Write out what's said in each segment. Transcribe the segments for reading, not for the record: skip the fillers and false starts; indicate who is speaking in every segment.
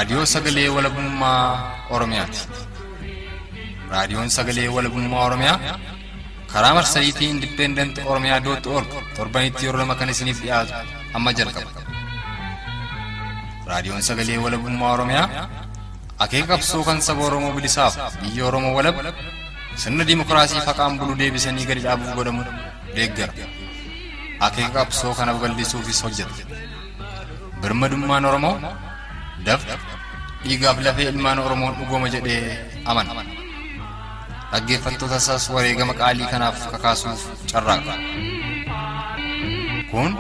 Speaker 1: Raadiyoo Sagalee Walabummaa Oromiyaati. Raadiyoon Sagalee Walabummaa Oromiyaa karaa marsariitii Independent Oromiyaa dot org torbanitti yeroo lama kan isiniif dhiyaatu amma jalqaba. Raadiyoon Sagalee Walabummaa Oromiyaa akeeka qabsoo kan saba Oromoo bilisaaf biyya Oromoo walab sirna dimookiraasii haqaan bulu deebisanii gadi dhaabuuf godhamu deeggara. Akeeka qabsoo kana babal'isuufis hojjeta. Birmadummaan Oromoo dafqa dhiigaaf lafee ilmaan Oromoon dhugooma jedhee amana. Dhaggeeffattoota isaas wareegama qaalii kanaaf kakaasuuf carraaqa. Kun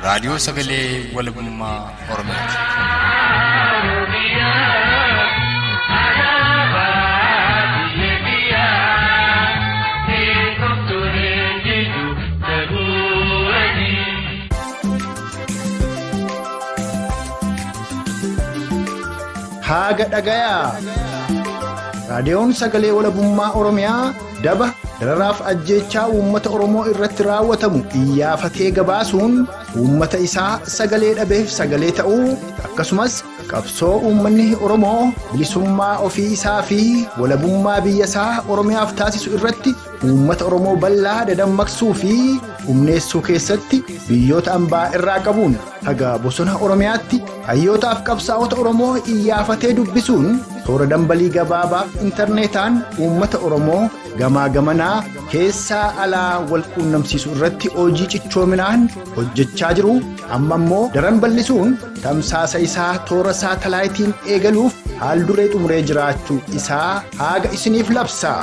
Speaker 1: raadiyoo sagalee walabummaa Oromiyaati.
Speaker 2: Haaga dhagayaa! Raadiyoon Sagalee Walabummaa Oromiyaa daba dararaaf ajjeechaa uummata Oromoo irratti raawwatamu iyyaafatee gabaasuun uummata isaa sagalee dhabeef sagalee ta'uu akkasumas qabsoo uummanni Oromoo bilisummaa ofii isaa fi walabummaa biyya isaa Oromiyaaf taasisu irratti uummata Oromoo bal'aa dadammaqsuu fi humneessuu keessatti biyyoota ambaa irraa qabuun haga bosona Oromiyaatti hayyootaaf qabsaa'ota Oromoo iyyaafatee dubbisuun toora dambalii gabaabaa intarneetaan uummata Oromoo gamaa gamanaa keessaa alaa wal quunnamsiisuu irratti hojii cichoominaan hojjechaa jiru amma immoo daran bal'isuun tamsaasa isaa toora saatalaayitiin eegaluuf haal duree xumuree jiraachuu isaa haaga isiniif labsa.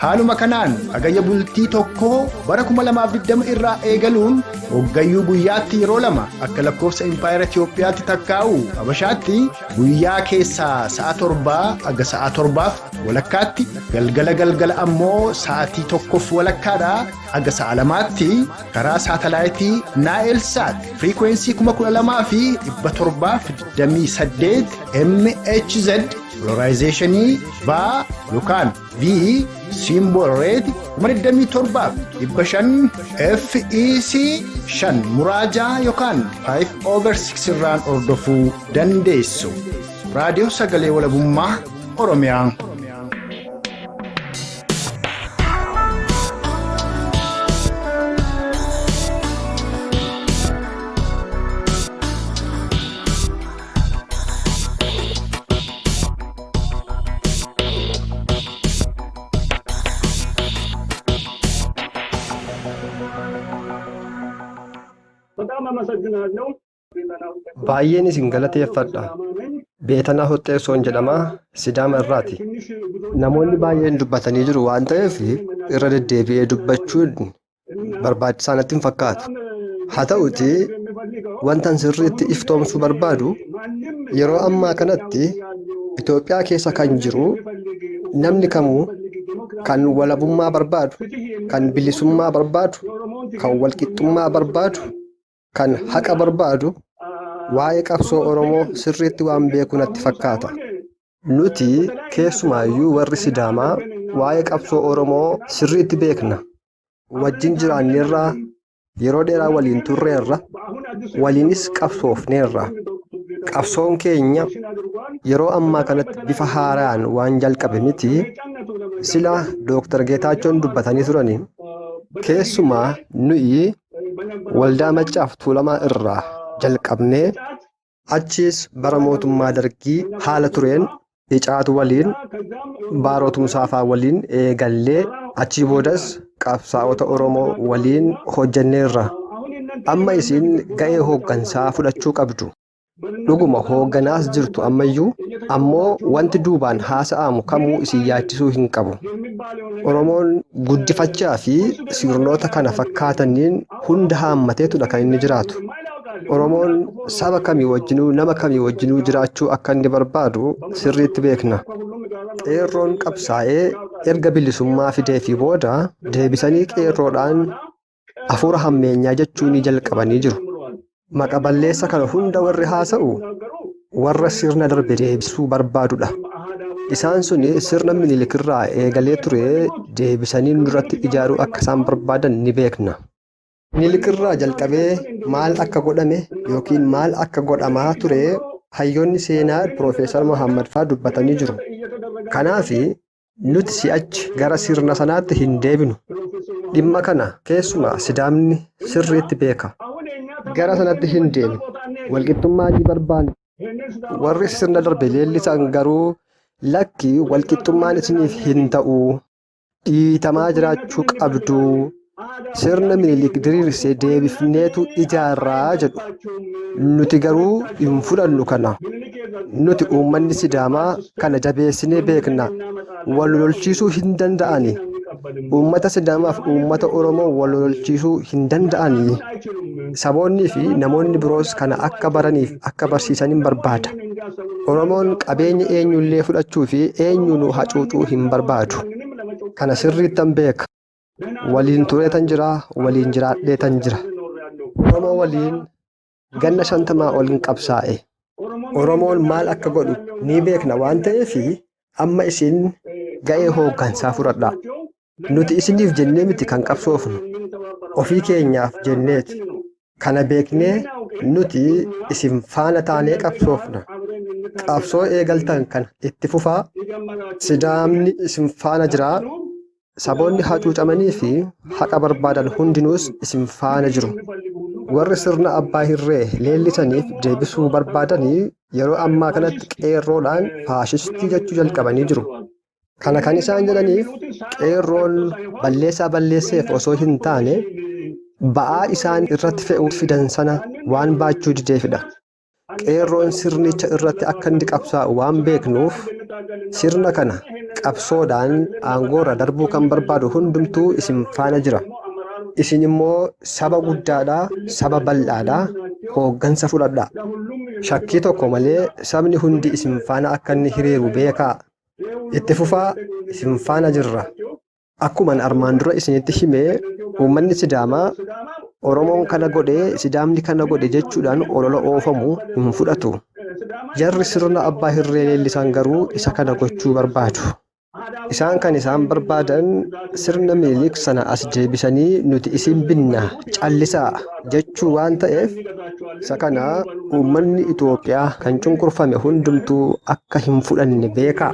Speaker 2: Haaluma kanaan hagayya bultii tokkoo bara 2020 irraa eegaluun hoggayyuu guyyaatti yeroo lama akka lakkoofsa impaayera Itiyoophiyaatti takkaa'u Habashaatti guyyaa keessaa sa'a 7 haga sa'a 7 walakkaatti galgala galgala ammoo sa'aatii 1 walakkaadhaa haga sa'a 2tti karaa saatalaayitii Naayilsaat firiikweensii 12728 MHz polarizeeshinii VA yookaan V symbol rate 27,500 FEC 5 muraajaa yookaan 5/6 irraan hordofuu dandeessu. Raadiyoo Sagalee Walabummaa Oromiyaa.
Speaker 3: Baay'een isin galateeffadha. Beetanaa Hoxxeessoon jedhama. Sidaama irraati. Namoonni baay'een dubbatanii jiru waan ta'eef irra deddeebi'ee dubbachuun barbaachisaa natti hin fakkaatu. Haa ta'uutii wantan sirriitti iftoomsuu barbaadu yeroo ammaa kanatti Itoophiyaa keessa kan jiru namni kamuu kan walabummaa barbaadu, kan bilisummaa barbaadu, kan walqixxummaa barbaadu, kan haqa barbaadu waa'ee qabsoo Oromoo sirriitti waan beeku natti fakkaata. Nuti keessumaayyuu warri Sidaamaa waa'ee qabsoo Oromoo sirriitti beekna. Wajjin jiraanneerraa, yeroo dheeraa waliin turreerra, waliinis qabsoofneerra. Qabsoon keenya yeroo ammaa kanatti bifa haaraan waan jalqabe miti. Sila Dooktar Geetaachoon dubbatanii turani. Keessumaa nuyi waldaa Maccaaf Tuulamaa irraa jalqabnee achiis bara mootummaa Dargii haala tureen Icaatu waliin Baaroo Tumsaafaa waliin eegallee achii boodas qabsaa'ota Oromoo waliin hojjenneerra. Amma isin ga'ee hooggansaa fudhachuu qabdu. Dhuguma hoogganaas jirtu ammayyuu ammoo wanti duubaan haasa'amu kamuu isin yaachisuu hin qabu. Oromoon guddifachaa fi sirnoota kana fakkaataniin hunda haammateetudha kan inni jiraatu. Oromoon saba kamii wajjinuu nama kamii wajjinuu jiraachuu akka inni barbaadu sirriitti beekna. Qeerroon qabsaa'ee erga bilisummaa fideefii booda deebisanii qeerroodhaan hafuura hammeenyaa jechuu ni jalqabanii jiru. Maqa balleessa kana hunda warri haasa'u warra sirna darbe deebisuu barbaadudha. Isaan suni sirna Minilikirraa eegalee ture deebisanii nurratti ijaaruu akka isaan barbaadan ni beekna. Minilikirraa jalqabee maal akka godhame yookiin maal akka godhamaa ture Hayyoonni seenaa Piroofeesar Mohaammed faa dubbatanii jiru. Kanaaf nuti si'achi gara sirna sanaatti hin deebinu. Dhimma kana keessumaa Sidaamni sirriitti beeka. Gara sanatti hin deemnu. Walqixxummaa ni barbaanna. Warri sirna darbe leellisan garuu lakki walqixxummaan isiniif hin ta'u. Dhiitamaa jiraachuu qabdu. Sirna Minilik diriirse deebifneetu ijaarraa jedhu. Nuti garuu hin fudhannu kana. Nuti uummanni Sidaamaa kana jabeessinee beekna. Wal lolchiisuu hin danda'ani. Uummata Sidaamaaf uummata Oromoo wal lolchiisuu hin danda'ani. Saboonnii fi namoonni biroos kana akka baraniif akka barsiisanin barbaada. Oromoon qabeenya eenyullee fudhachuu fi eenyuunuu hacuucuu hin barbaadu. Kana sirriittan beeka. Waliin tureetan jira, waliin jiraadheetan jira. Oromoo waliin ganna 50 oliin qabsaa'e. Oromoon maal akka godhu ni beekna waan ta'eef amma isin ga'ee hooggansaa fudhadhaa. Nuti isiniif jennee miti kan qabsoofnu. Ofii keenyaaf jenneeti. Kana beeknee nuti isin faana taanee qabsoofna. Qabsoo eegaltan kana itti fufaa. Sidaamni isin faana jiraa. Saboonni hacuucamanii fi haqa barbaadan hundinuus isin faana jiru. Warri sirna abbaa hirree leellisaniif deebisuu barbaadanii yeroo ammaa kanatti qeerroodhaan faashistii jechuu jalqabanii jiru. Kana kan isaan jedhaniif qeerroon balleessaa balleesseef osoo hin taane ba'aa isaan irratti fe'uu fidan sana waan baachuu dideefidha. Qeerroon sirnicha irratti akka inni qabsaa'u waan beeknuuf sirna kana qabsoodhaan aangoorra darbuu kan barbaadu hundumtuu isin faana jira. Isin immoo saba guddaadhaa, saba bal'aadhaa, hooggansa fudhadhaa. Shakkii tokko malee sabni hundi isin faana akka inni hiriiru beekaa. Itti fufaa isin faana jirra. Akkuman armaan dura isinitti himee uummanni Sidaamaa Oromoon kana godhee Sidaamni kana godhe jechuudhaan olola oofamu hin fudhatu. Jarri sirna abbaa hirree leellisan garuu isa kana gochuu barbaadu. Isaan kan isaan barbaadan sirna Minilik sana as deebisanii nuti isin binna callisaa jechuu waan ta'eef isa kana uummanni Itoophiyaa kan cunqurfame hundumtuu akka hin fudhanne beekaa.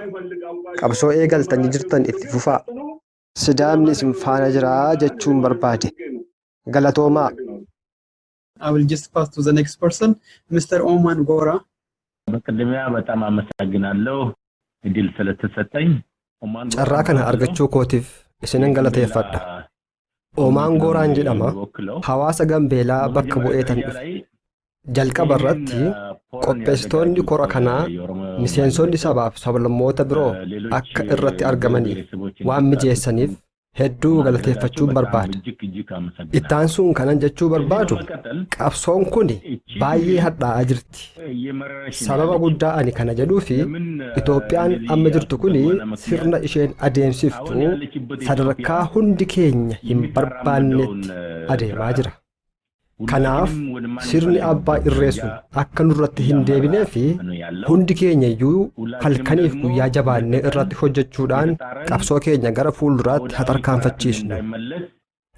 Speaker 3: Qabsoo eegaltanii jirtan itti fufaa. Sidaamni isin faana jiraa jechuun barbaade. Galatoomaa.
Speaker 4: I will just pass to the next person, Mr. Oman Gora.
Speaker 5: በቅድሚያ በጣም አመሰግናለሁ እድል ስለተሰጠኝ።
Speaker 3: Carraa kana argachuu kootiif isinin galateeffadha. Oomaan Gooraan jedhama. Hawaasa Gambeelaa bakka bu'eetan dhufe. Jalqaba irratti qopheessitoonni kora kanaa miseensonni sabaaf sablammoota biroo akka irratti argamaniif waan mijeessaniif hedduu galateeffachuun barbaada. Ittaansuun kanan jechuu barbaadu qabsoon kun baay'ee hadhaa'aa jirti. Sababa guddaa ani kana jedhuu fi Itoophiyaan amma jirtu kun sirna isheen adeemsiftu sadarkaa hundi keenya hin barbaannetti adeemaa jira. Kanaaf sirni abbaa irree sun akka nurratti hin deebinee fi hundi keenya iyyuu halkaniif guyyaa jabaannee irratti hojjechuudhaan qabsoo keenya gara fuulduraatti hatarkaanfachiisnu.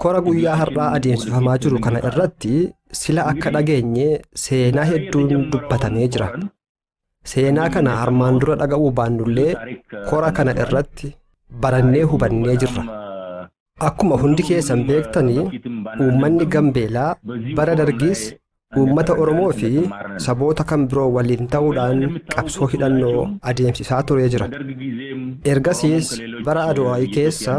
Speaker 3: Kora guyyaa har'aa adeemsifamaa jiru kana irratti sila akka dhageenye seenaa hedduun dubbatamee jira. Seenaa kana armaan dura dhaga'uu baannullee kora kana irratti barannee hubannee jirra. Akkuma hundi keessan beektanii uummanni Gambeelaa bara Dargiis uummata Oromoo fi saboota kan biroo waliin ta'uudhaan qabsoo hidhannoo adeemsisaa turee jira. Ergasiis bara Aduwaayii keessa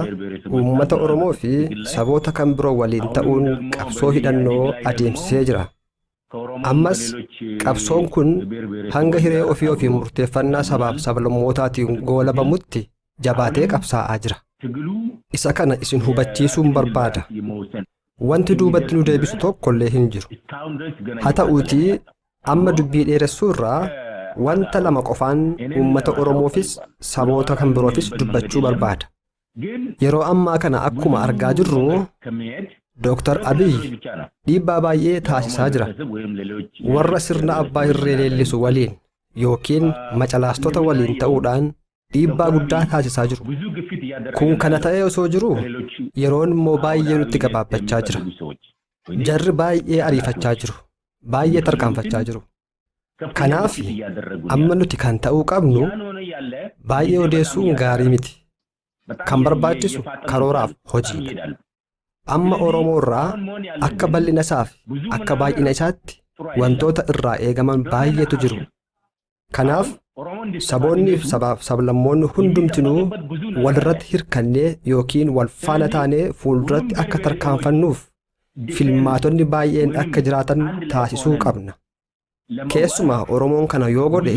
Speaker 3: uummata Oromoo fi saboota kan biroo waliin ta'uun qabsoo hidhannoo adeemsisee jira. Ammas qabsoon kun hanga hiree ofii ofii murteeffannaa sabaaf sablammootaatiin goolabamutti jabaatee qabsaa'aa jira. Isa kana isin hubachiisuun barbaada. Wanti duubatti nu deebisu tokkollee hin jiru. Haa ta'uutii amma dubbii dheeressuu irraa wanta lama qofaan uummata Oromoofis saboota kan biroofis dubbachuu barbaada. Yeroo ammaa kana akkuma argaa jirru Dooktar Abiy dhiibbaa baay'ee taasisaa jira. Warra sirna abbaa hirree leellisu waliin yookiin macalaastota waliin ta'uudhaan dhiibbaa guddaa taasisaa jiru. Kun kana ta'ee osoo jiru yeroon immoo baay'ee nutti gabaabbachaa jira. Jarri baay'ee ariifachaa jiru. Baay'ee tarkaanfachaa jiru. Kanaaf amma nuti kan ta'uu qabnu baay'ee odeessuun gaarii miti. Kan barbaachisu karooraaf hojiidha. Amma Oromoo irraa akka bal'ina isaa fi akka baay'ina isaatti wantoota irraa eegaman baay'eetu jiru. Kanaaf saboonni fi sabaaf sablammoonni hundumtinuu walirratti hirkannee yookiin wal faana taanee fuulduratti akka tarkaanfannuuf filmaatonni baay'een akka jiraatan taasisuu qabna. Keessumaa Oromoon kana yoo godhe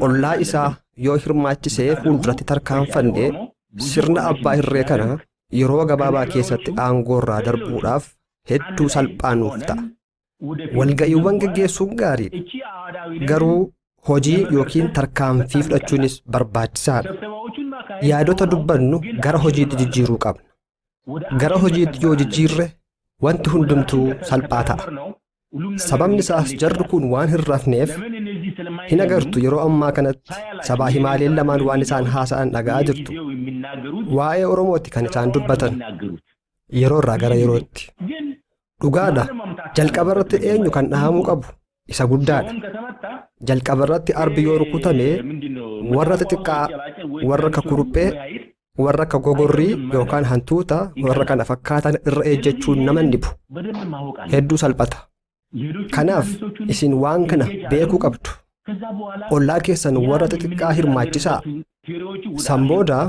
Speaker 3: ollaa isaa yoo hirmaachisee fuulduratti tarkaanfanne sirna abbaa irree kana yeroo gabaabaa keessatti aangoo irraa darbuudhaaf hedduu salphaa nuuf ta'a. Walga'iiwwan geggeessuun gaariidha. Garuu hojii yookiin tarkaanfii fudhachuunis barbaachisaadha. Yaadota dubbannu gara hojiitti jijjiiruu qabna. Gara hojiitti yoo jijjiirre wanti hundumtuu salphaa ta'a. Sababni isaas jarri kun waan hin rafneef hin agartu yeroo ammaa kanatti sabaa himaaleen lamaan waan isaan haasa'an dhaga'aa jirtu. Waa'ee Oromooti kan isaan dubbatan yeroo irraa gara yerootti. Dhugaadha, jalqaba irratti eenyu kan dhahamuu qabu isa guddaadha. Jalqaba irratti arbi yoo rukutame warra xixiqqaa, warra akka kuruphee, warra akka gogorrii yookaan hantuuta warra kana fakkaatan irra ejjechuun nama hin dhibu. Hedduu salphata. Kanaaf isin waan kana beekuu qabdu. Ollaa keessan warra xixiqqaa hirmaachisaa. San booda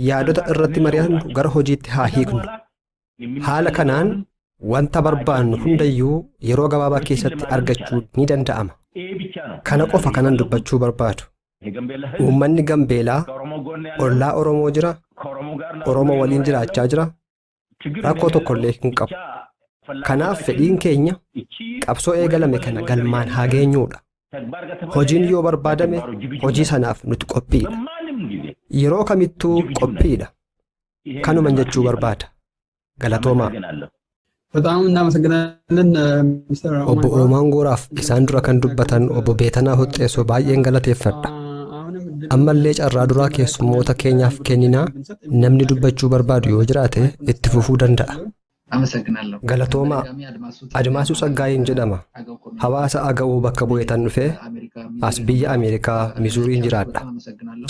Speaker 3: yaadota irratti mari'annu gara hojiitti haa hiiknu. Haala kanaan wanta barbaannu hundayyuu yeroo gabaabaa keessatti argachuu ni danda'ama. Kana qofa kanan dubbachuu barbaadu. Uummanni Gambeelaa ollaa Oromoo jira, Oromoo waliin jiraachaa jira, rakkoo tokkollee hin qabu. Kanaaf fedhiin keenya qabsoo eegalame kana galmaan haa geenyuudha. Hojiin yoo barbaadame hojii sanaaf nuti qophiidha. Yeroo kamittuu qophiidha. Kanuman jechuu barbaada. Galatoomaa.
Speaker 4: በጣም እናመሰግናለን ሚስተር
Speaker 3: Obbo Oomaan Gooraaf isaan dura kan dubbatan Obbo Beetanaa Hoxxeessoo baay'een galateeffadha. Ammallee carraa duraa keessummoota keenyaaf kenninaa namni dubbachuu barbaadu yoo jiraate itti fufuu danda'a.
Speaker 6: አመሰግናለሁ።
Speaker 3: Galatoomaa Admaasuu Tsaggaayeen jedhama. Hawaasa Aga'uu bakka bu'eetan dhufee as biyya Ameerikaa Mizuuriin jiraadha.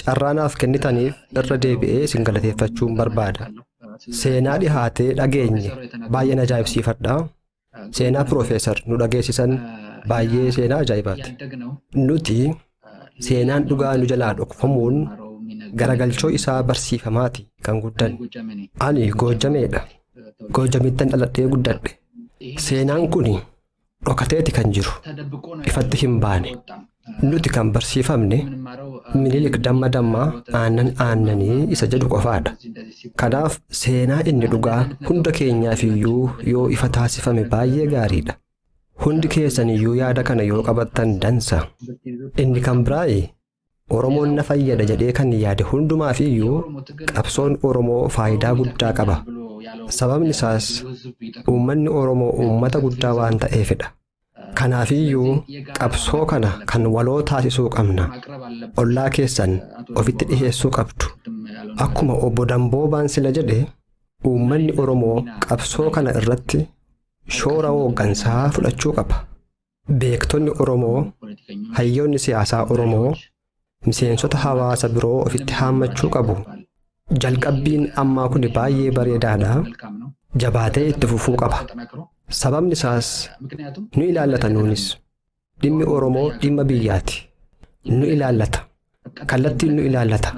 Speaker 3: Carraa naaf kennitaniif irra deebi'ee isin galateeffachuun barbaada. Seenaa dhihaatee dhageenye baay'een ajaa'ibsiifadha. Seenaa Piroofeesar nu dhageessisan baay'ee seenaa ajaa'ibaati. Nuti seenaan dhugaa nu jalaa dhokfamuun garagalchoo isaa barsiifamaati kan guddanne. Ani Goojjameedha. Goojjamittan dhaladhee guddadhe. Seenaan kun dhokateeti kan jiru. Ifatti hin baane. Nuti kan barsiifamne Minilik damma dammaa aannan aannanii isa jedhu qofaadha. Kanaaf seenaa inni dhugaa hunda keenyaaf iyyuu yoo ifa taasifame baay'ee gaariidha. Hundi keessan iyyuu yaada kana yoo qabattan dansa. Inni kan biraayi Oromoon na fayyada jedhee kan yaade hundumaaf iyyuu qabsoon Oromoo faayidaa guddaa qaba. Sababni isaas uummanni Oromoo uummata guddaa waan ta'eefidha. Kanaafiyyuu qabsoo kana kan waloo taasisuu qabna. Ollaa keessan ofitti dhiheessuu qabdu. Akkuma obbo Damboobaan sila jedhe uummanni Oromoo qabsoo kana irratti shoora hooggansaa fudhachuu qaba. Beektonni Oromoo, hayyoonni siyaasaa Oromoo miseensota hawaasa biroo ofitti haammachuu qabu. Jalqabbiin ammaa kun baay'ee bareedaadha. Jabaatee itti fufuu qaba. Sababni isaas nu ilaallata nuunis. Dhimmi Oromoo dhimma biyyaati. Nu ilaallata. Kallattiin nu ilaallata.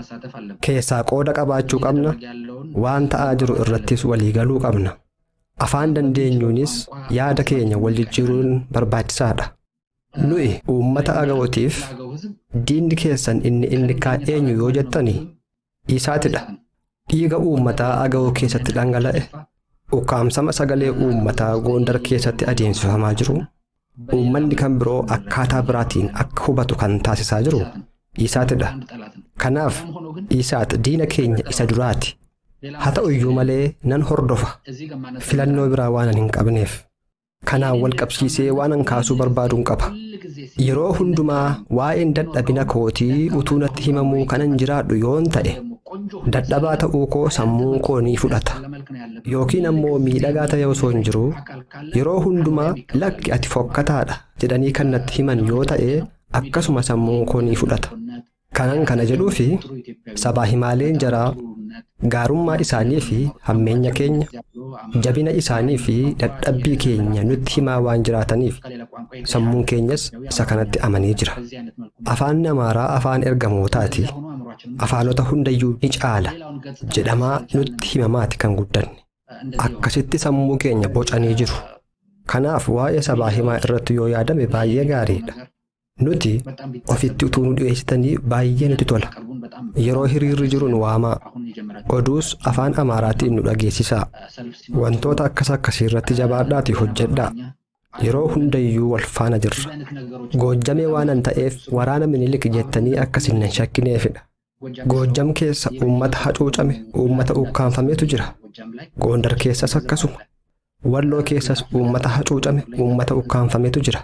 Speaker 3: Keessaa qooda qabaachuu qabna. Waan ta'aa jiru irrattis waliigaluu qabna. Afaan dandeenyuunis yaada keenya wal jijjiiruun barbaachisaadha. Nuyi uummata Agawootiif diinni keessan inni inni kaa eenyu yoo jettani isaatidha. Dhiiga uummataa Agawoo keessatti dhangala'e, ukkaamsama sagalee uummataa Gondar keessatti adeemsifamaa jiru, uummanni kan biroo akkaataa biraatiin akka hubatu kan taasisaa jiru isaatidha. Kanaaf isaat diina keenya isa duraati. Haa ta'u iyyuu malee nan hordofa. Filannoo biraa waan hin qabneef. Kanaan wal qabsiisee waan an kaasuu barbaaduun qaba. Yeroo hundumaa waa'een dadhabina kootii utuu natti himamuu kanan jiraadhu yoon ta'e dadhabaa ta'uu koo sammuun koo ni fudhata. Yookiin ammoo miidhagaa ta'e osoo hin jiru yeroo hundumaa lakki ati fokkataadha jedhanii kan natti himan yoo ta'e Akkasuma sammuun koo ni fudhata. Kanan kana jedhuu fi sabaa himaaleen jaraa gaarummaa isaanii fi hammeenya keenya, jabina isaanii fi dadhabbii keenya nutti himaa waan jiraataniif sammuun keenyas isa kanatti amanee jira. Afaan Amaaraa afaan ergamootaati. Afaanota hundayyuu ni caala jedhamaa nutti himamaati kan guddanne. Akkasitti sammuu keenya bocanii jiru. Kanaaf waa'ee sabaa himaa irratti yoo yaadame baay'ee gaariidha. Nuti ofitti utuu nu dhiyeessitanii baay'ee nutti tola. Yeroo hiriirri jiru nu waamaa. Oduus afaan Amaaraatiin nu dhageessisaa. Wantoota akkas akkasii irratti jabaadhaatii hojjedhaa. Yeroo hundayyuu wal faana jirra. Goojjamee waanan ta'eef waraana Minilik jettanii akkasin hin shakkineefidha. Goojjam keessa uummata hacuucame, uummata ukkaanfametu jira. Gondar keessas akkasuma. Walloo keessas uummata hacuucame, uummata ukkaanfametu jira.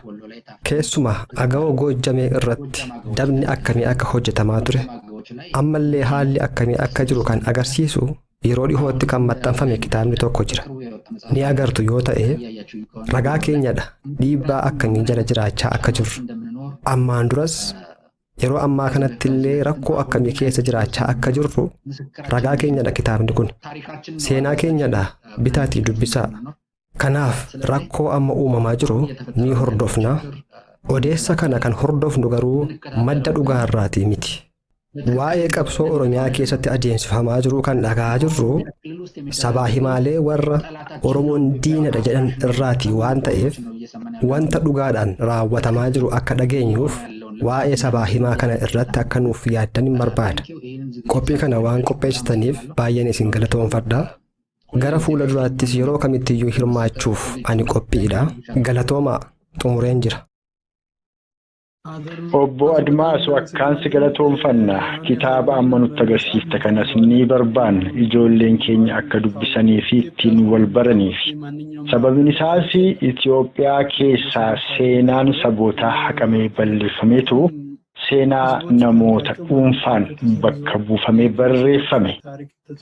Speaker 3: Keessumaa Agawoo Goojjamee irratti dabni akkamii akka hojjetamaa ture, ammallee haalli akkamii akka jiru kan agarsiisu yeroo dhihootti kan maxxanfame kitaabni tokko jira. Ni agartu yoo ta'e ragaa keenyadha dhiibbaa akkamii jala jiraachaa akka jirru. Ammaan duras yeroo ammaa kanatti illee rakkoo akkamii keessa jiraachaa akka jirru ragaa keenyadha kitaabni kun. Seenaa keenyadha bitaatii dubbisaa. Kanaaf rakkoo amma uumamaa jiru ni hordofna. Odeessa kana kan hordofnu garuu madda dhugaa irraatii miti. Waa'ee qabsoo Oromiyaa keessatti adeemsifamaa jiru kan dhaga'aa jirru sabaa himaalee warra Oromoon diinadha jedhan irraatii waan ta'eef wanta dhugaadhaan raawwatamaa jiru akka dhageenyuuf waa'ee sabaa himaa kana irratti akka nuuf yaaddan hin barbaada. Qophii kana waan qopheessitaniif baay'een isin galatoomfadha. Gara fuula duraattis yeroo kamittiyyuu hirmaachuuf ani qophiidha. Galatoomaa, xumureen jira.
Speaker 2: Obbo Admaas, akkaan si galatoomfanna. Kitaaba amma nutti agarsiifte kanas ni barbaanna, ijoolleen keenya akka dubbisanii fi ittiin wal baraniif. Sababni isaas Itoophiyaa keessaa seenaan sabootaa haqamee balleeffameetu seenaa namoota dhuunfaan bakka buufamee barreeffame.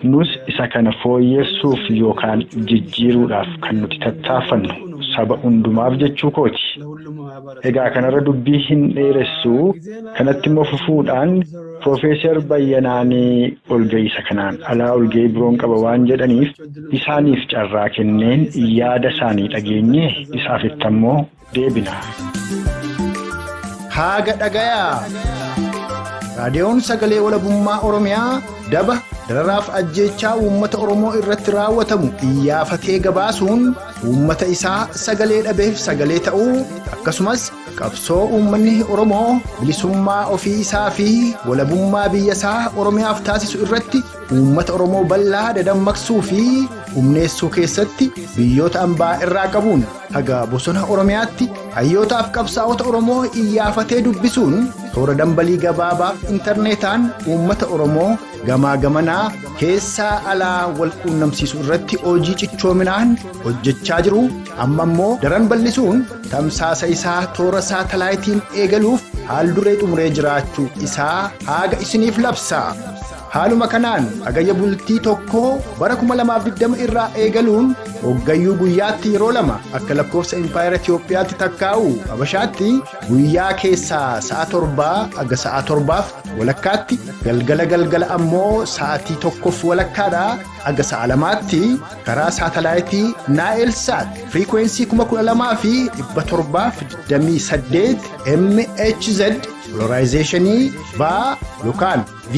Speaker 2: Nus isa kana fooyyessuuf yookaan jijjiiruudhaaf kan nuti tattaaffannu saba hundumaaf jechuu kooti. Egaa kanarra dubbii hin dheeressu. Kanatti immoo fufuudhaan Piroofeesar Bayyanaan olga'ii isa kanaan alaa olga'ii biroon qaba waan jedhaniif isaaniif carraa kenneen yaada isaanii dhageenye isaafitti ammoo deebina.
Speaker 6: Haaga dhagayaa. Raadiyoon Sagalee Walabummaa Oromiyaa daba dararaaf ajjeechaa uummata Oromoo irratti raawwatamu iyyafatee gabaasuun uummata isaa sagalee dhabeef sagalee ta'uu, akkasumas qabsoo uummanni Oromoo bilisummaa ofii isaa fi walabummaa biyya isaa Oromiyaaf taasisu irratti uummata Oromoo bal'aa dadammaqsuu fi humneessuu keessatti biyyoota ambaa irraa qabuun haga bosona Oromiyaatti hayyootaaf qabsaa'ota Oromoo iyyafatee dubbisuun toora dambalii gabaabaaf intarneetaan uummata Oromoo gamaa gamanaa keessaa alaa wal quunnamsiisuu irratti hojii cichoominaan hojjechaa jiru amma immoo daran bal'isuun tamsaasa isaa toora saatalaayitiin eegaluuf haal duree xumuree jiraachuu isaa haaga isiniif labsa. Haaluma kanaan Hagayya bultii 1 bara 2020 irraa eegaluun hoggayyuu guyyaatti yeroo 2 akka lakkoofsa Impaayera Itiyoophiyaatti takkaa'u Habashaatti guyyaa keessaa sa'a 7 haga sa'a 7 walakkaatti, galgala galgala ammoo sa'aatii 1 walakkaadhaa haga sa'a 2tti karaa saatalaayitii Naayilsaat firiikweensii 12728 MHz polarizeeshinii B yookaan V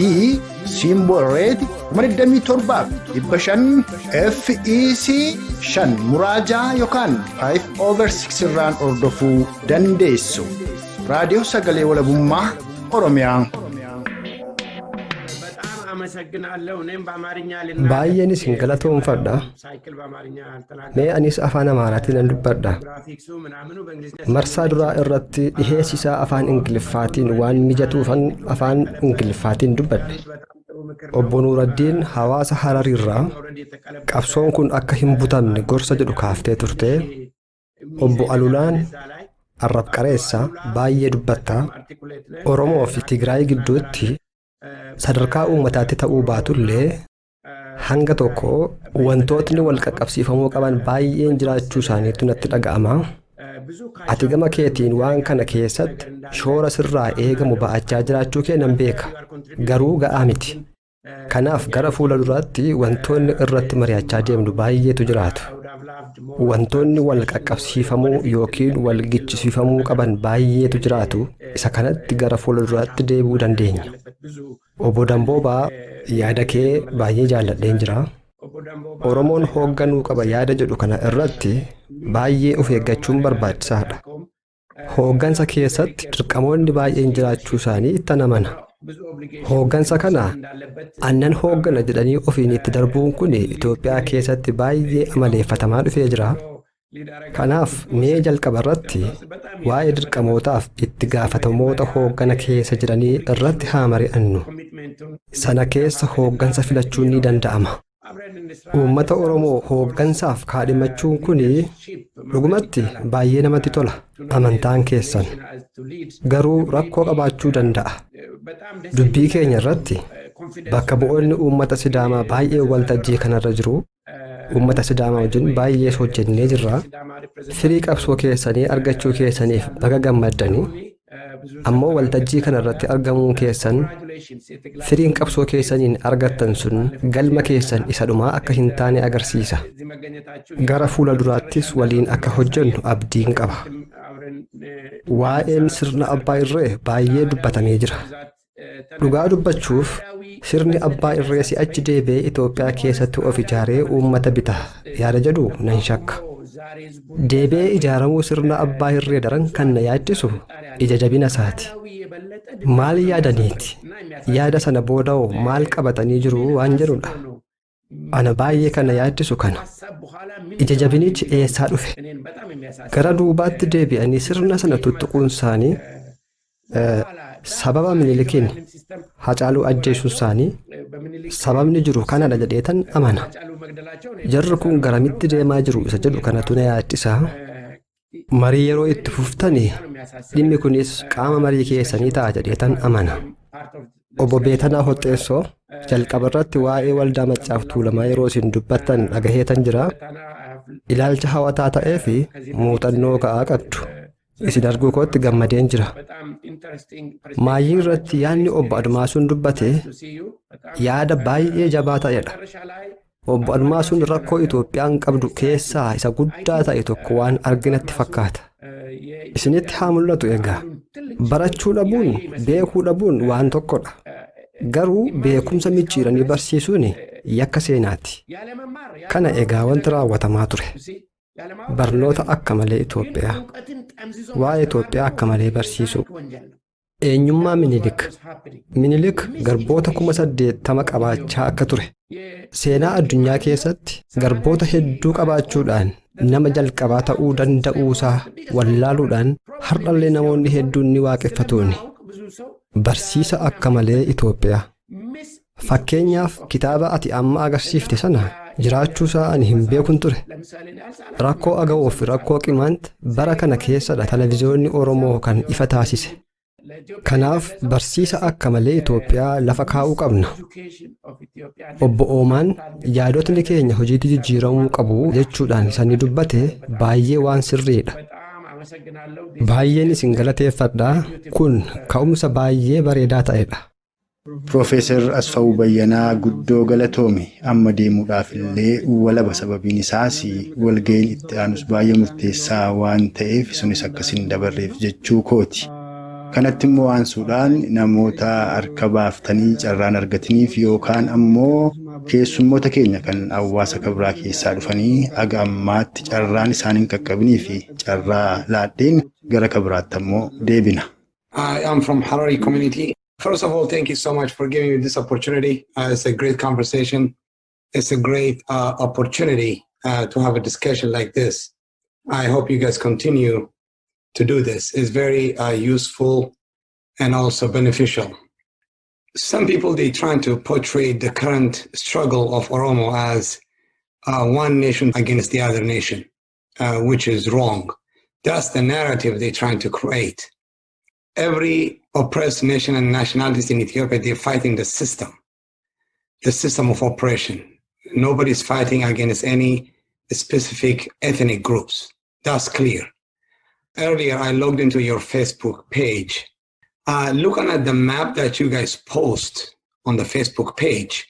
Speaker 6: symbol rate 27500 FEC 5 muraajaa yookaan 5/6 irraan hordofuu dandeessu. Raadiyoo Sagalee Walabummaa Oromiyaa.
Speaker 3: Baay'een isin galatoomfadha. Mee anis afaan Amaaraatiin nan dubbadha. Marsaa duraa irratti dhiheessisaa afaan Ingiliffaatiin waan mijatuufan afaan Ingiliffaatiin dubbadhe. Obbo Nuuraddiin hawaasa Harariirraa qabsoon kun akka hin butamne gorsa jedhu kaaftee turte. Obbo Alulaan arrab qareessa baay'ee dubbatta. Oromoo fi Tigraay gidduutti sadarkaa uummataatti ta'uu baatullee hanga tokko wantootni wal qaqqabsiifamuu qaban baay'een jiraachuu isaaniitu natti dhaga'ama. Ati gama keetiin waan kana keessatti shoora sirraa eegamu ba'achaa jiraachuu kee nan beeka. Garuu ga'aa miti. Kanaaf gara fuula duraatti wantoonni irratti mari'achaa deemnu baay'eetu jiraatu. Wantoonni wal qaqqabsiifamuu yookiin wal gichisiifamuu qaban baay'eetu jiraatu. Isa kanatti gara fuula duraatti deebi'uu dandeenya. Obbo Damboobaa, yaada kee baay'ee jaalladheen jira. Oromoon hoogganuu qaba yaada jedhu kana irratti baay'ee of eeggachuun barbaachisaadha. Hooggansa keessatti dirqamoonni baay'een jiraachuu isaanii ittan amana. Hooggansa kana annan hooggana jedhanii ofiin itti darbuun kun Itoophiyaa keessatti baay'ee amaleeffatamaa dhufee jira. Kanaaf mee jalqaba irratti waa'ee dirqamootaaf itti gaafatamoota hooggana keessa jiranii irratti haa mari'annu. Sana keessa hooggansa filachuun ni danda'ama. Uummata Oromoo hooggansaaf kaadhimachuun kun dhugumatti baay'ee namatti tola, amantaan keessan. Garuu rakkoo qabaachuu danda'a. Dubbii keenya irratti bakka bu'oonni uummata Sidaamaa baay'ee waltajjii kanarra jiru. Uummata Sidaamaa wajjin baay'ee hojjennee jirra. Firii qabsoo keessanii argachuu keessaniif baga gammaddanii. Ammoo waltajjii kanarratti argamuun keessan firiin qabsoo keessaniin argattan sun galma keessan isa dhumaa akka hin taane agarsiisa. Gara fuula duraattis waliin akka hojjennu abdiin qaba. Waa'een sirna abbaa irree baay'ee dubbatamee jira. Dhugaa dubbachuuf, sirni abbaa irree si'achi deebi'ee Itoophiyaa keessatti of ijaaree uummata bita yaada jedhu nan shakka. Deebi'ee ijaaramuu sirna abbaa irree daran kan na yaaddisu ija jabina isaati. Maal yaadaniiti? Yaada sana booda'oo maal qabatanii jiru waan jedhudha. Ana baay'ee kan na yaaddisu kana. Ija jabinichi eessaa dhufe? Gara duubaatti deebi'anii sirna sana tuttuquun isaanii, sababa Minilikiin Hacaaluu ajjeesuu isaanii, sababni jiru kanadha jedheetan amana. Jarri kun garamitti deemaa jiru isa jedhu kanatu na yaaddisa. Marii yeroo itti fuftanii dhimmi kunis qaama marii keessanii ta'a jedheetan amana. Obbo Beetanaa Hoxxeessoo, jalqaba irratti waa'ee waldaa Maccaaf Tuulamaa yeroo isin dubbattan dhagaheetan jira. Ilaalcha hawataa ta'ee fi muuxannoo ga'aa qabdu. Isin arguu kootti gammadeen jira. Maayyii irratti yaadni obbo Admaasuun dubbate yaada baay'ee jabaa ta'edha. Obbo Admaasuun rakkoo Itoophiyaan qabdu keessaa isa guddaa ta'e tokko waan arginatti fakkaata. Isinitti haa mul'atu egaa. Barachuu dhabuun, beekuu dhabuun waan tokkodha. Garuu beekumsa micciiranii barsiisuun yakka seenaati. Kana egaa wanti raawwatamaa ture. Barnoota akka malee Itoophiyaa. Waa'ee Itoophiyaa akka malee barsiisuu. Eenyummaa Minilik. Minilik garboota 80,000 qabaachaa akka ture. Seenaa addunyaa keessatti garboota hedduu qabaachuudhaan nama jalqabaa ta'uu danda'uusaa wallaaluudhaan har'allee namoonni hedduun ni waaqeffatuuni. Barsiisa akka malee Itoophiyaa. Fakkeenyaaf, kitaaba ati amma agarsiifte sana jiraachuusaa ani hin beekun ture. Rakkoo Agawoo fi rakkoo Qimaant bara kana keessadha televiziyoonni Oromoo kan ifa taasise. Kanaaf barsiisa akka malee Itoophiyaa lafa kaa'uu qabna. Obbo Oomaan yaadotni keenya hojiitti jijjiiramuu qabu jechuudhaan sani dubbate baay'ee waan sirriidha. Baay'een isin galateeffadha. Kun ka'umsa baay'ee bareedaa ta'edha.
Speaker 2: Piroofeesar Asfaw Bayyanaa, guddoo galatoomi. Amma deemuudhaaf illee walaba, sababiin isaas walga'iin itti aanus baay'ee murteessaa waan ta'eef sunis akkasin dabarreef jechuu kooti. Kanatti immoo aansuudhaan namoota harka baaftanii carraan argataniif yookaan ammoo keessummoota keenya kan hawaasa kabraa keessaa dhufanii aga ammaatti carraan isaan hin qaqqabinii fi carraa laadheen gara kabraatti ammoo deebina.
Speaker 7: I am from Harari community. First of all, thank you so much for giving me this opportunity. It's a great conversation. It's a great opportunity to have a discussion like this. I hope you guys continue to do this. It's very useful and also beneficial. Some people, they trying to portray the current struggle of Oromo as one nation against the other nation, which is wrong. That's the narrative they're trying to create. Every oppressed nation and nationalities in Ethiopia, they're fighting the system of oppression. Nobody's fighting against any specific ethnic groups. That's clear. Earlier, I logged into your Facebook page. Looking at the map that you guys post on the Facebook page,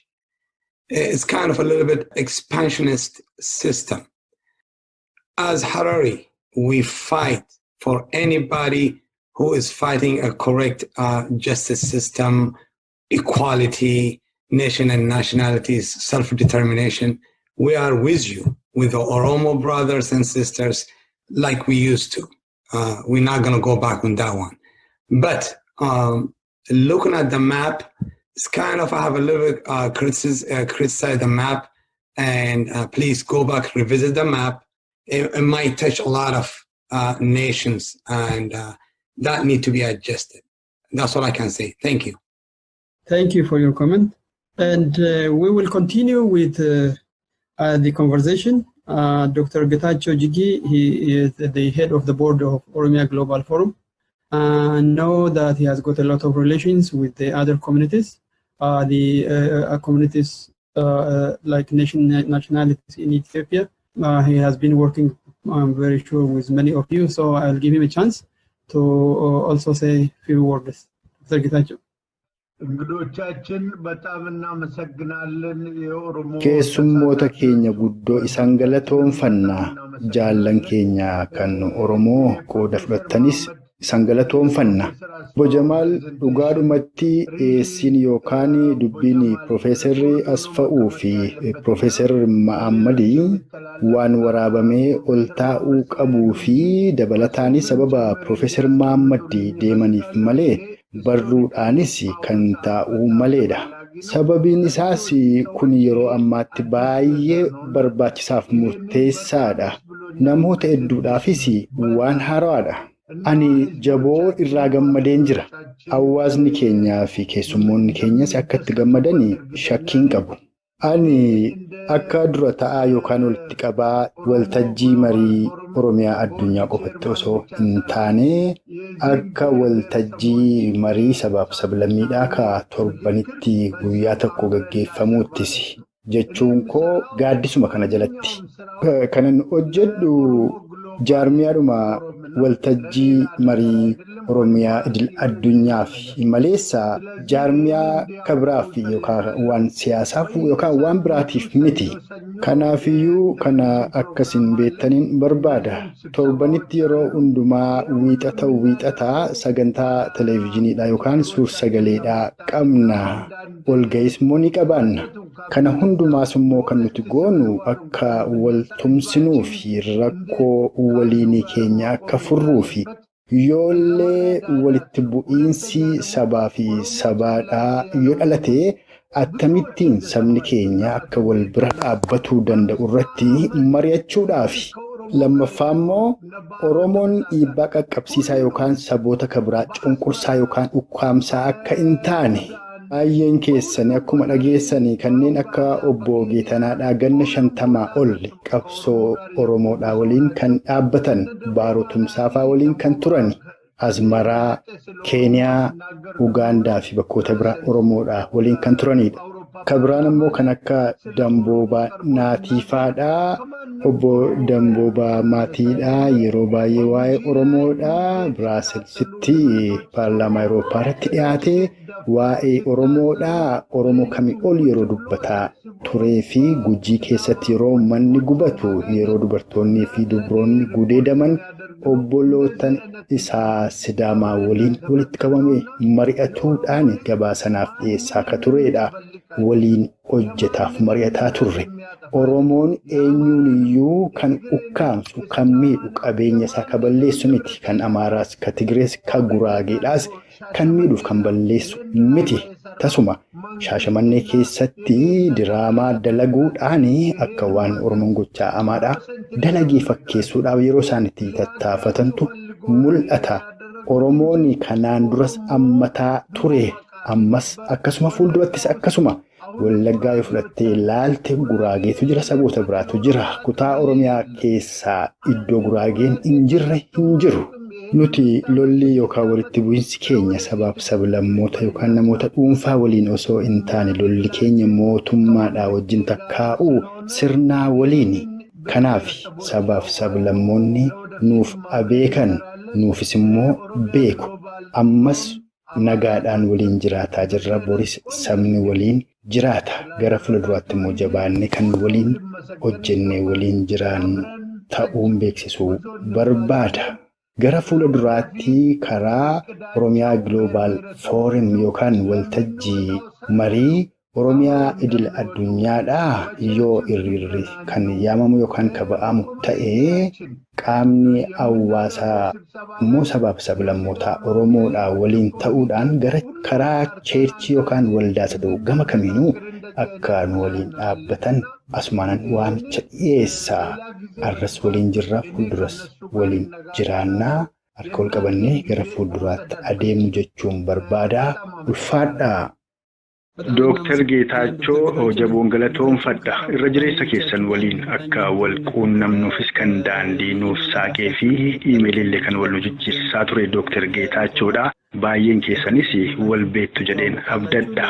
Speaker 7: it's kind of a little bit expansionist system. As Harari, we fight for anybody who is fighting a correct justice system, equality, nation and nationalities, self-determination. We are with you, with the Oromo brothers and sisters, like we used to. We're not going to go back on that one. But looking at the map, it's kind of, I have a little bit criticize the map, and please go back, revisit the map. It might touch a lot of nations, and that need to be adjusted. That's all I can say. Thank you.
Speaker 4: Thank you for your comment. And we will continue with the conversation. Dr. Getachew Jigi, he is the head of the board of Oromia Global Forum. I know that he has got a lot of relations with the other communities, the communities like nationalities in Ethiopia. He has been working, I'm very sure, with many of you, so I'll give him a chance to also say a few words. Dr. Getachew.
Speaker 8: እንግዶቻችን በጣም እናመሰግናለን። የኦሮሞ
Speaker 2: Keessummoota keenya guddoo isaan galatoonfanna. Jaallan keenya kan Oromoo qooda fudhatanis isaan galatoonfanna. Obbo Jamaal, dhugaadhumatti dhiyeessiin yookaan dubbiin Piroofeesarri Asfa'uu fi Piroofeesar Ma'ammadii waan waraabamee ol taa'uu qabuu fi dabalataanis sababa Piroofeesar Ma'ammadii deemaniif malee barruudhaanis kan taa'uu maleedha. Sababiin isaas kun yeroo ammaatti baay'ee barbaachisaaf murteessaadha. Namoota hedduudhaafis waan haaraadha. Ani jaboo irraa gammadeen jira. Hawaasni keenyaa fi keessummoonni keenyas akka itti gammadan shakkiin qabu. Ani akka dura ta'aa yookaan walitti qabaa waltajjii marii Oromiyaa addunyaa qofatti osoo hin taane akka waltajjii marii sabaaf sablammiidhaa ka torbanitti guyyaa tokko gaggeeffamuuttis jechuun koo gaaddisuma kana jalatti. Kanan hojjedhu jaarmiyaadhuma waltajjii marii Oromiyaa idil addunyaaf maleessa jaarmiyaa kabiraaf yookaan waan siyaasaaf yookaan waan biraatiif miti. Kanaafiyyuu kana akkasiin beektaniin barbaada. Torbanitti yeroo hundumaa wiixata wiixataa sagantaa televezyiiniidhaa yookaan suur-sagaleedhaa qabna. Walga'is immoo ni qabaanna. Kana hundumaas immoo kan nuti goonu akka wal tumsinuu fi rakkoo waliinii keenya akka furruu fi yoollee walitti bu'iinsi sabaa fi sabaadhaa yoo dhalate akkamittiin sabni keenya akka wal bira dhaabbatuu danda'u irratti mari'achuudhaaf. Lammaffaa immoo Oromoon dhiibbaa qaqqabsiisaa yookaan saboota kabiraa cunqursaa yookaan ukkaamsaa akka hin taane baay'een keessanii akkuma dhageessanii kanneen akka obbo Geetanaadhaa ganna 50 ol qabsoo Oromoodhaa waliin kan dhaabbatan Baaroo Tumsaafaa waliin kan turan Asmaraa, Keeniyaa, Ugaandaa fi bakkoota biraa Oromoodhaa waliin kan turanidha. Kabiraan immoo kan akka Damboobaa Naatiifaadhaa. Obbo Damboobaa Maatiidhaa yeroo baay'ee waa'ee Oromoodhaa Biraaselsitti paarlaamaa Awurooppaa irratti dhiyaatee waa'ee Oromoodhaa Oromoo kamii ol yeroo dubbataa turee fi Gujii keessatti yeroo manni gubatu yeroo dubartoonnii fi dubroonni gudeedaman obbolootan isaa Sidaamaa waliin walitti qabame mari'atuudhaan gabaasanaaf dhiyeessaa akka turedha. Waliin hojjetaaf mari'ataa turre. Oromoon eenyuun iyyuu kan ukkaamsu, kan miidhu, qabeenya isaa kan balleessu miti. Kan Amaaraas, kan Tigirees, kan Guraageedhaas kan miidhuuf kan balleessu miti. Tasuma Shaashamannee keessatti diraamaa dalaguudhaan akka waan Oromoon gochaa hamaadhaa dalagee fakkeessuudhaaf yeroo isaan itti tattaafatantu mul'ata. Oromoon kanaan duras ammataa ture. Ammas akkasuma fuuldurattis akkasuma Wallaggaa yoo fudhattee ilaalte Guraageetu jira, saboota biraatu jira. Kutaa Oromiyaa keessaa iddoo Guraageen hin jirre hin jiru. Nuti lolli yookaan walitti bu'iinsi keenya sabaaf sablammoota yookaan namoota dhuunfaa waliin osoo hin taane lolli keenya mootummaadhaa wajjin takkaa'uu sirnaa waliini. Kanaaf sabaaf sablammoonni nuuf abeekan Nuufis immoo beeku. Ammas nagaadhaan waliin jiraataa jirra. Boris sabni waliin jiraata. Gara fuulduraatti immoo jabaannee kan waliin hojjennee waliin jiraannu ta'uun beeksisuu barbaada. Gara fuula duraatti karaa Oromiyaa Global Forum yookaan waltajjii marii Oromiyaa idil addunyaadhaa yoo hiriirri kan yaamamu yookaan kaba'amu ta'ee qaamni hawaasaa immoo sabaaf sablammootaa Oromoodhaa waliin ta'uudhaan gara karaa cheerchii yookaan waldaas ta'u gama kamiinuu akka nu waliin dhaabbatan asumaanan waamicha dhiyeessaa. Arras waliin jirra, fuulduras waliin jiraannaa, harka wal qabannee gara fuulduraatti adeemnu jechuun barbaadaa. Ulfaadhaa.
Speaker 9: Dooktar Geetaachoo Jaboon galatoomfadha. Irra jireessa keessan waliin akka wal quunnamnuufis kan daandii nuuf saaqee fi iimeelillee kan wal nu jijjiirsisaa ture Dooktar Geetaachoodha. Baay'een keessanis wal beektu jedheen abdadha.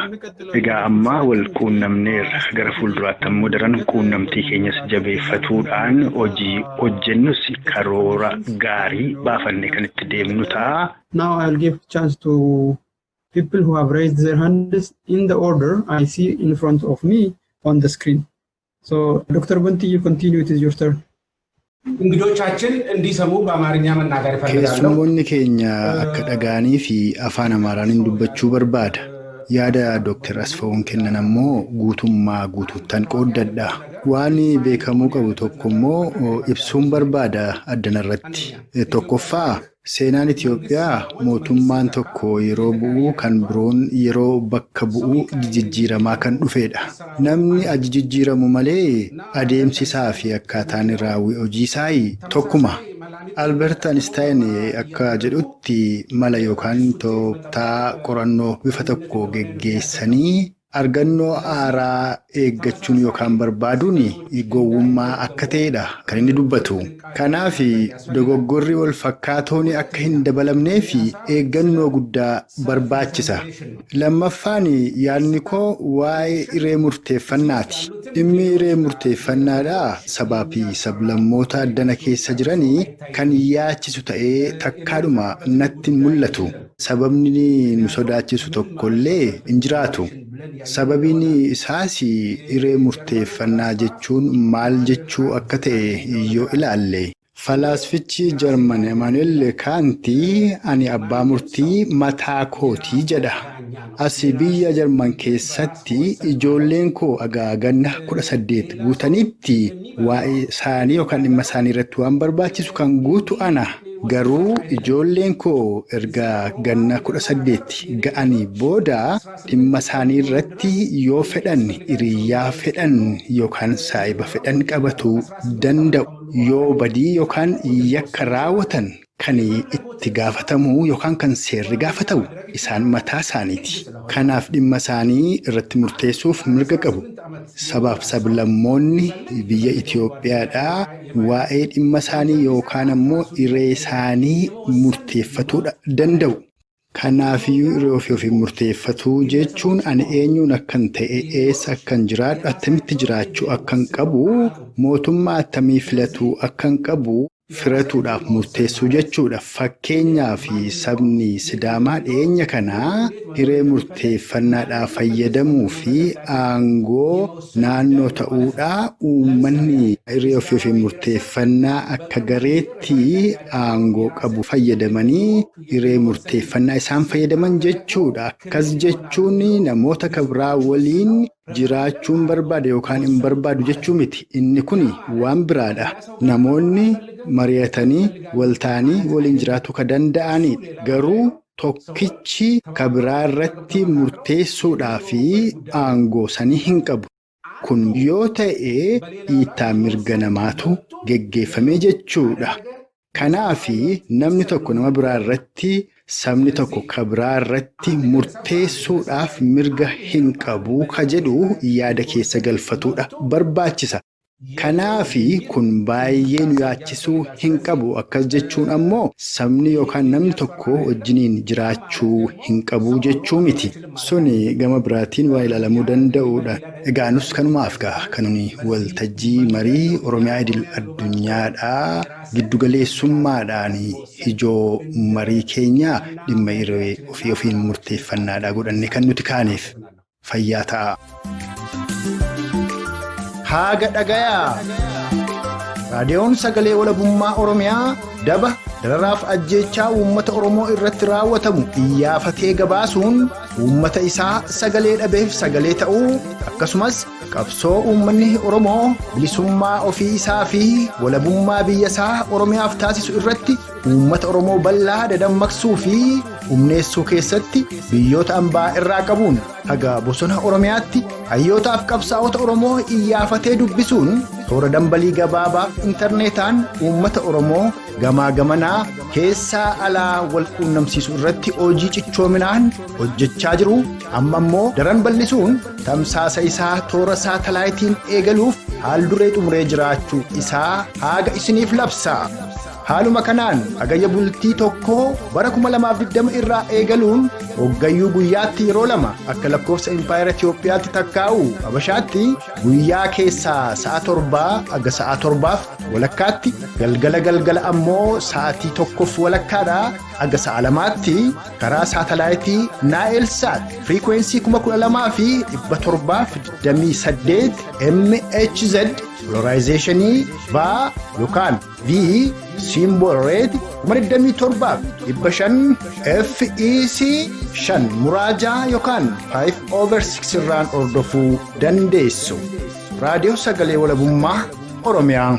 Speaker 9: Egaa amma wal quunnamneerra. Gara fuulduraatti ammoo daran quunnamtii keenyas jabeeffatuudhaan hojii hojjennus karoora gaarii baafannee kan itti deemnu ta'a.
Speaker 4: Now I'll give chance to people who have raised their hands in the order I see in front of me on the screen. So, Dr. Bunti, you continue. It is your turn.
Speaker 7: እንግዶቻችን እንዲሰሙ በአማርኛ መናገር እፈልጋለሁ።
Speaker 2: Keessummoonni keenya akka dhaga'anii fi afaan Amaaraanin dubbachuu barbaada. Yaada Dooktar Asfaawun kennan ammoo guutummaa guutuuttan qooddadha. Waan beekamuu qabu tokko immoo ibsuun barbaada addanarratti. Tokkoffaa, seenaan Itoophiyaa mootummaan tokko yeroo bu'u kan biroon yeroo bakka bu'u jijjiiramaa kan dhufedha. Namni aji jijjiiramu malee adeemsi isaa fi akkaataan raawwii hojii isaa tokkuma. Albert Einstein akka jedhutti mala yookaan tooftaa qorannoo bifa tokko geggeessanii argannoo haaraa eeggachuun yookaan barbaaduun gowwummaa akka ta'edha kan inni dubbatu. Kanaaf dogoggorri wal fakkaatoon akka hin dabalamnee fi eeggannoo guddaa barbaachisa. Lammaffaan, yaadni koo waa'ee hiree murteeffannaati. Dhimmi hiree murteeffannaadhaa sabaa fi sablammoota addana keessa jiranii kan yaachisu ta'ee takkaadhuma natti mul'atu. Sababni nu sodaachisu tokkollee hin jiraatu. Sababiin isaas hiree murteeffannaa jechuun maal jechuu akka ta'e yoo ilaalle, falaasfichi Jarman Immanuel Kaantii "Ani abbaa murtii mataa kootii" jedha. As biyya Jarman keessatti ijoolleen koo ganna 18 guutanitti waa'ee isaanii yookaan dhimma isaanii irratti waan barbaachisu kan guutu ana. Garuu ijoolleen koo erga ganna 18 ga'anii booda dhimma isaanii irratti yoo fedhan hiriyyaa fedhan yookaan saahiba fedhan qabatu danda'u. Yoo badii yookaan yakka raawwatan kan itti gaafatamu yookaan kan seerri gaafatamu isaan mataa isaaniiti. Kanaaf dhimma isaanii irratti murteessuuf mirga qabu. Sabaaf sablammoonni biyya Itoophiyaadhaa waa'ee dhimma isaanii yookaan ammoo hiree isaanii murteeffatuu danda'u. Kanaafiyyuu hiree ofii ofii murteeffatuu jechuun ani eenyuun akkan ta'e, eessa akkan jiraadhu, attamitti jiraachuu akkan qabu, mootummaa attamii filatuu akkan qabu firatuudhaaf murteessuu jechuudha. Fakkeenyaaf, sabni Sidaamaa dhiyeenya kanaa hiree murteeffannaadhaaf fayyadamuu fi aangoo naannoo ta'uudhaa uummanni hiree ofii ofii murteeffannaa akka gareetti aangoo qabu fayyadamanii hiree murteeffannaa isaan fayyadaman jechuudha. Akkas jechuun namoota kabraa waliin jiraachuun barbaada yookaan hin barbaadu jechuu miti. Inni kun waan biraadha. Namoonni mari'atanii walta'anii waliin jiraachuu kan danda'anidha. Garuu tokkichi kabiraa irratti murteessuudhaa fi aangoo sanii hin qabu. Kun yoo ta'e dhiittaa mirga namaatu geggeeffame jechuudha. Kanaaf namni tokko nama biraa irratti, sabni tokko kabiraa irratti murteessuudhaaf mirga hin qabu ka jedhu yaada keessa galfatuudha barbaachisa.
Speaker 9: Kanaafi kun baay'ee nu yaachisuu hin qabu. Akkas jechuun ammoo sabni yookaan namni tokko wajjiniin jiraachuu hin qabu jechuu miti. Suni gama biraatiin waa ilaalamuu danda'udha. Egaa nus kanumaaf ga'a. Kan nuni waltajjii marii Oromiyaa idil addunyaadhaa giddugaleessummaadhaan ijoo marii keenyaa dhimma hiree ofii ofiin murteeffannaadhaa godhanne kan nuti kaaneef fayyaa ta'a.
Speaker 2: Haaga dhagayaa. Raadiyoon Sagalee Walabummaa Oromiyaa daba dararaaf ajjeechaa uummata Oromoo irratti raawwatamu iyyafatee gabaasuun uummata isaa sagalee dhabeef sagalee ta'uu, akkasumas qabsoo uummanni Oromoo bilisummaa ofii isaa fi walabummaa biyya isaa Oromiyaaf taasisu irratti uummata Oromoo bal'aa dadammaqsuu fi humneessuu keessatti biyyoota ambaa irraa qabuun haga bosona Oromiyaatti hayyootaaf qabsaa'ota Oromoo iyyafatee dubbisuun toora dambalii gabaabaa intarneetaan uummata Oromoo gamaa gamanaa keessaa alaa wal quunnamsiisuu irratti hojii cichoominaan hojjechaa jiru. Amma immoo daran bal'isuun tamsaasa isaa toora saatalaayitiin eegaluuf haal duree xumuree jiraachuu isaa haaga isiniif labsa. Haaluma kanaan hagayya bultii 1 bara 2020 irraa eegaluun hoggayyuu guyyaatti yeroo 2 akka lakkoofsa Impaayera Itiyoophiyaatti takkaa'u Habashaatti guyyaa keessaa sa'a 7 haga sa'a 7 walakkaatti, galgala galgala ammoo sa'aatii 1 walakkaadhaa haga sa'a 2tti karaa saatalaayitii Naayilsaat firiikweensii 12728 MHz polarizeeshinii VA yookaan V symbol rate 27,500 FEC 5 muraajaa yookaan 5/6 irraan hordofuu dandeessu. Raadiyoo Sagalee Walabummaa Oromiyaa.